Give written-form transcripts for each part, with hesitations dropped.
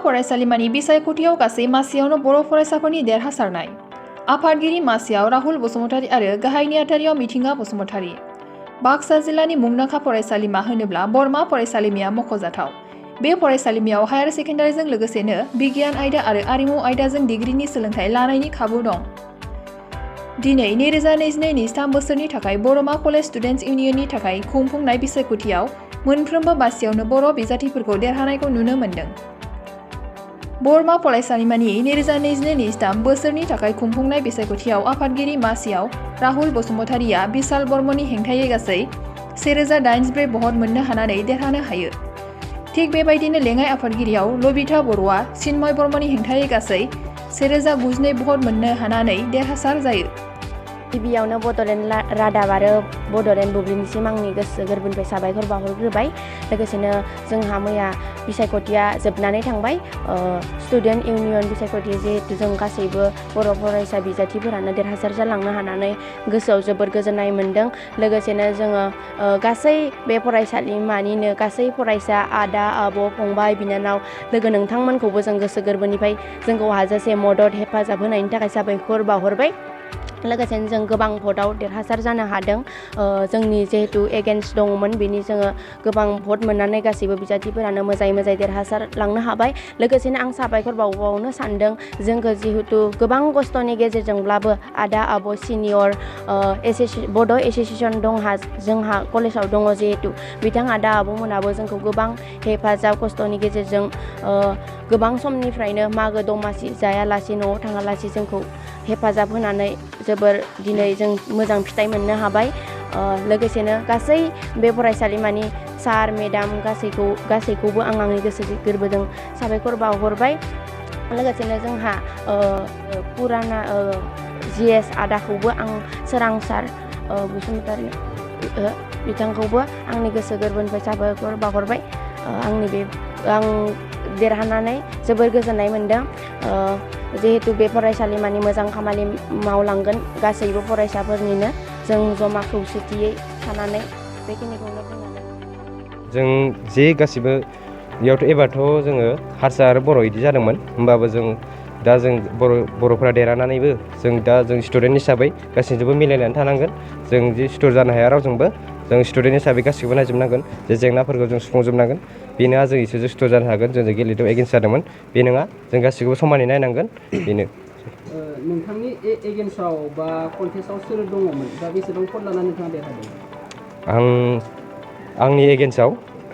फरायसालिमानि बिसायख'थियाव गासै मासियावनो बर' फरायसाफोरनि देरहासारनाय। आफादगिरि मासियाव राहुल बसुमतारी आरो गाहाय नेहाथारियाव मिथिंगा बसुमतारी। बाक्सा जिल्लानि मुंदांखा फरायसालिमा होनोब्ला बरमा फरायसालिमाया मख'जाथाव। बे फरायसालिमायाव हायार सेकेन्डारिजों लोगोसेनो बिगियान आयदा आरो आरिमु आयदाजों डिग्रीनि सोलोंथाइ लानायनि खाबु दं। दिनै 2022-23 बोसोरनि थाखाय बरमा कलेज स्टुडेन्टस इउनियननि थाखाय खुंफुंनाय बिसायख'थियाव मोनफ्रोमबो मासियावनो बर' बिजाथिफोरखौ देरहानायखौ नुनो मोन्दों। बरमा फरायसालिमानि 2022-23 बोसोरनि थाखाय खुंफुंनाय बिसायख'थियाव आफादगिरि मासियाव राहुल बसुमतारीया बिशाल बर्मननि हेंथायै गासै 1084 भट मोननो हानानै देरहानो हायो। थिग बेबायदिनो लेङाइ आफादगिरियाव लबिता बर'आ चिन्मय बर्मननि हेंथायै गासै 1092 भट मोननो हानानै देरहासार जायो। गिबियावनो बड'लेण्ड रादाब आरो बड'लेण्ड बुब्लिनिसिम आंनि गोसो गोरबोनिफ्राय साबायखर बावहरग्रोबाय। लोगोसेनो जोंहा मैया बिसायख'थिया जोबनानै थांबाय। स्टुडेन्ट इउनियन बिसायख'थि जिहेतु जों गासैबो बर' फरायसा बिजाथिफोरानो देरहासार जालांनो हानानै गोसोआव जोबोर गोजोननाय मोन्दों। लोगोसेनो जोङो गासै बे फरायसालिमानिनो गासै फरायसा आदा आब' फंबाय बिनानाव लोगो नोंथांमोनखौबो जों गोसो गोरबोनिफ्राय जोंखौ हाजासे मदद हेफाजाब होनायनि थाखाय साबायखर बावहरबाय। लोगोसेनो जों गोबां भटआव देरहासार जानो हादों। जोंनि जिहेतु एगेन्स्ट दङमोन बेनि जोङो गोबां भट मोननानै गासैबो बिजाथिफोरानो मोजाङै देरहासार लांनो हाबाय। लोगोसेनो आं साबायखर बावनो सानदों जोंखौ जिहेतु गोबां खस्थ'नि गेजेरजोंब्लाबो आदा आब' सिनियर बड' एस'सिएसन जोंहा कलेजाव दङ जिहेतु बिथां आदा आब'मोनाबो जोंखौ गोबां हेफाजाब खस्थ'नि गेजेरजों गोबां समनिफ्रायनो मागो दमासि जायालासे न'आव थाङालासे जोंखौ हेफाजाब होनानै जोबोर दिनै जों मोजां फिथाइ मोननो हाबाय। लोगोसेनो गासै बे फरायसालिमानि सार मेडाम गासैखौबो आं आंनि गोसो गोरबोजों साबायखर बावहरबाय। लोगोसेनो जोंहा पुराना GS आदाखौबो आं सोरांसार बसुमतारी बिथांखौबो आंनि गोसो गोरबोनिफ्राय साबायखर बावहरबाय। आं देरहानानै जोबोर गोजोननाय मोन्दों। जिहेतु बे फरायसालिमानि मोजां खामानि मावलांगोन गासैबो फरायसाफोरनिनो जों जमा खौसेथियै थानानै बेखिनिखौनो बुंनानै जों जे गासिबो बेयावथ' एबारथ' जोङो हारसा आरो बर' इदि जादोंमोन। होमबाबो जों बर'फोरा देरहानानैबो जों स्टुडेन्ट हिसाबै गासैजोंबो मिलायनानै थानांगोन। जों जि सुथुर जानो हाया रावजोंबो। जों स्टुडेन्ट हिसाबै गासिखौबो नायजोबनांगोन। जे जेंनाफोरखौ जों सुफुंजोबनांगोन। बेनो जों इसोरजों सुथुर जानो हागोन। जों गेलेदों एगेन्स्ट जादोंमोन बे नङा। जों गासिखौबो समानै नायनांगोन बेनो। नोंथांनि एगेन्स्टआव बा कन्टेस्टआव सोर दङमोन दा बेसेबां भट लानानै नोंथाङा देरहादों? आंनि एगेन्स्टआव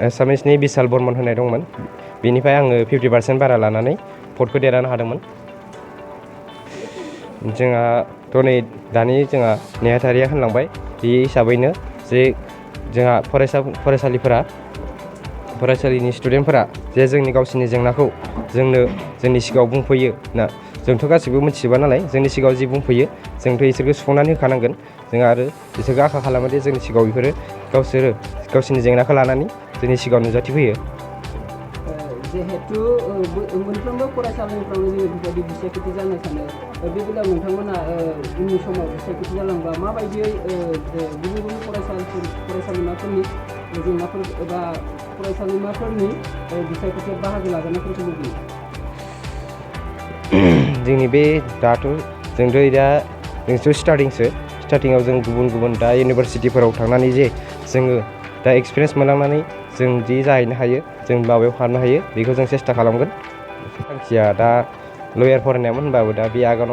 एसामिसनि बिशाल बर्मन होननाय दंमोन। बेनिफ्राय आङो 50% बारा लानानै भटखौ देरहानो हादोंमोन। जोंहाथ' नै दानि जोंहा नेहाथारिया होनलांबाय बे हिसाबैनो जे जोंहा फरायसालिनि स्टुडेन्टफोरा जे जोंनि गावसिनि जेंनाखौ जोंनि सिगाङाव बुंफैयो ना। जोंथ' गासिबो मिथिजोबा नालाय जोंनि सिगाङाव जि बुंफैयो जोंथ' इसोरखौ सुफुंनानै होखानांगोन। जों आरो बिसोरखौ आखा खालामो दि जोंनि सिगाङाव बेफोरो गावसोरो गावसिनि जेंनाखौ लानानै जोंनि सिगाङाव नुजाथिफैयो। जिहेतु मोनफ्रोमबो फरायसालिनिफ्रावनो जोङो बेबायदि बिसायख'थि जानो सानो बे बेलायाव नोंथांमोना उननि समाव बिसायख'थि जालांबा माबायदियै गुबुन फरायसालिमाफोरनि जेंनाफोर एबा फरायसालिमाफोरनि बिसायख'थियाव बाहागो लाजानायफोरखौ लुबैयो? जोंनि बे दाथ' जोंथ' स्टार्टिंआव जों गुबुन दा इउनिभारसिटिफोराव थांनानै जे जोङो दा एक्सपिरियेन्स मोनलांनानै जों जि जाहैनो हायो जों माबायाव खालामनो हायो बेखौ जों सेस्था खालामगोन। थांखिया दा लयार फरायनायामोन होनबाबो दा बे आगान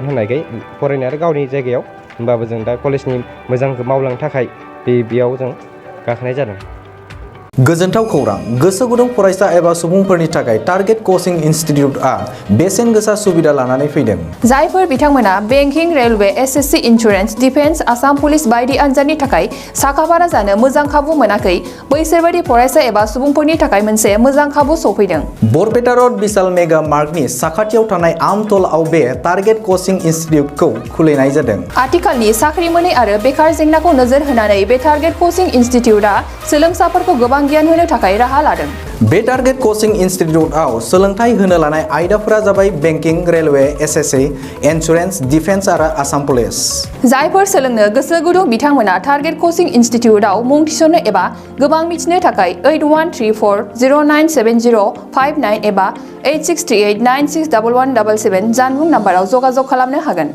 होननायखाय फरायनाय आरो गावनि जायगायाव होनबाबो जों दा कलेजनि मोजांखौ मावलांनो थाखाय बेयाव जों गाखोनाय जादों। गोजोनथाव खौरां! गोसो गुदुं फरायसा एबा सुबुंफोरनि थाखाय टारगेट कचिं इनस्टिट्युटआ बेसेन गोसा सुबिदा लानानै फैदों। जायफोर बिथांमोना banking, railway, SSC, insurance, defence, Assam police बायदि आनजादनि थाखाय साखाफारा जानो मोजां खाबु मोनाखै बैसोरबायदि फरायसा एबा सुबुंफोरनि थाखाय मोनसे मोजां खाबु सौफैदों। बरपेटा रड बिशाल मेगा मार्टनि साखाथियाव थानाय आमतलाव बे टारगेट कचिं इनस्टिट्युटखौ खुलिनाय जादों। आथिखालनि साख्रि मोनै आरो बेकार जेंनाखौ नोजोर होनानै बे टारगेट कचिं इनस्टिट्युटआ सोलोंसाफोरखौ गोबां गियान होनो थाखाय राहा लादों। बे टारगेट कोचिं इन्स्टिट्यूटआव सोलोंथाइ होनो लानाय आयदाफोरा जाबाय banking, railway, SSC, insurance, defence आरो आसाम पुलिस। जायफोर सोलोंनो गोसो गुदुं बिथांमोना टारगेट कोचिं इन्स्टिट्यूटआव मुं थिसननो एबा गोबां मिथिनो थाखाय 8134097059 एबा 8638961177 जानबुं नाम्बाराव जगाजग खालामनो हागोन।